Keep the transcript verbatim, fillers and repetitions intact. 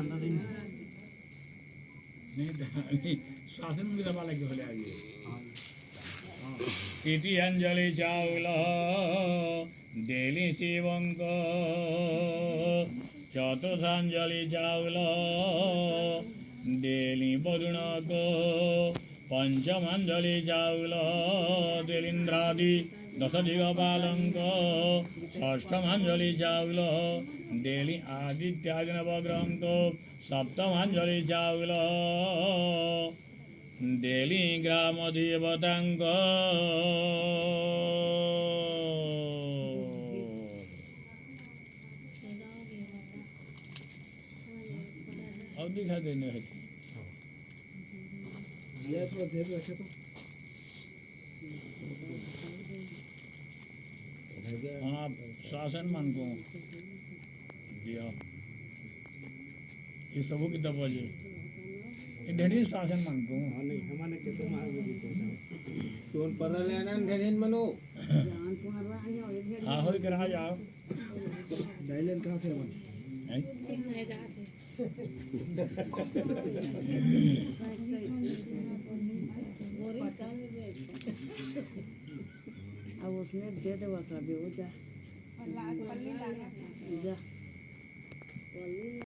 नहीं, नहीं, श्वासन में दबा लगे होले आगे। तृतीयांजलि चाउल देली शिवंक, चतुर्थांजलि चाउल देली वरुणक, पंचमांजलि चाउल देली इंद्रादि दश दिगपालंक, षष्ठमांजलि चाउल देली आदित्यादि नवग्रहंक, सप्तमांजलि चाउल देली ग्राम देवतांक। और दिखा देने है। भैया, थोड़ा धीरे से रखे तो। हाँ, श्वासन मन को दिया। ये सबो की दबा जे। ये ढेरी श्वासन मन को। हाँ, नहीं, हमारे के तो मार भी दी तो। तोन पर लेना ढेरी मनो। हाँ, हो के रहा जाओ। डायलन कहाँ थे अपन? हैं? अब उसने दे दे, वो कर दे, वो जा। जा।